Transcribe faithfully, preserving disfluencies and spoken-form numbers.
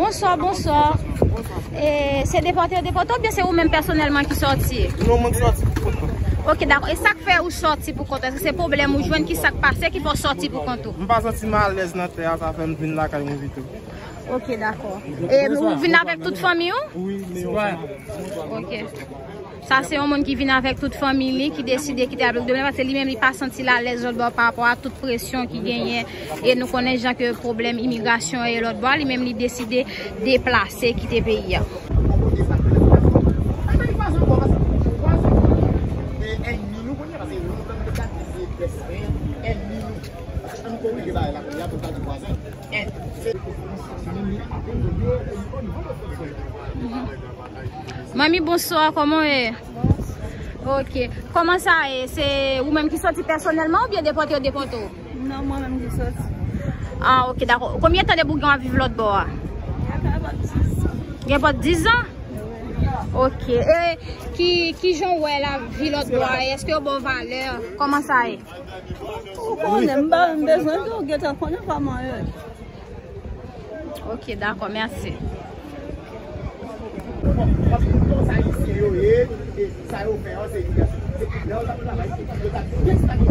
Bonswa, bonswa. E, se depòte yo depòte oubyen se ou menm pèsonèlman ki sòti? Non, mwen ki sòti pou kont mwen. Ok, dakò. E sa k fè ou sòti pou kont ou? Èske se pwoblèm ou jwenn? Ki sa k pase ki fè w sòti pou kont ou? M pa santi m alèz nan tè a, sa fè m vin lakay mwen pito. Ok, dakò. E ou vin avèk tout fanmi ou? Wi, men yon fanmi. Ok. Sa se yon moun ki vin avèk tout fanmi li, ki deside kite Repiblik Dominikèn, paske li menm li pa santi l alèz lòt bò pa rapò a tout presyon ki genyen. E nou konnen jan ke pwoblèm imigrasyon ye lòt bò a, li menm li deside deplase kite peyi a. Manmi, bonswa, kòman w ye? Ok. Kòman sa ye? Se ou menm ki sòti pèsonèlman oubyen depòte yo depòte w? Non, mwen menm ki sòti. Ah, ok, dakò. Konbyen tan depi w gen w ap viv lòt bò a? Gen bò diz an. Gen bò diz an? Ok. E ki, ki jan w wè lavi lòt bò a? Èske yo ba w valè? Kòman sa ye? Ou konnen, m pa menm bezwen di w, gentan konnen kòman yo ye. Ok, dakò, mèsi. Paske tout sa Ayisyen yo ye, e sa yo fè an, se imigrasyon. Se lè yo t ap travay, yo t ap gen sa ki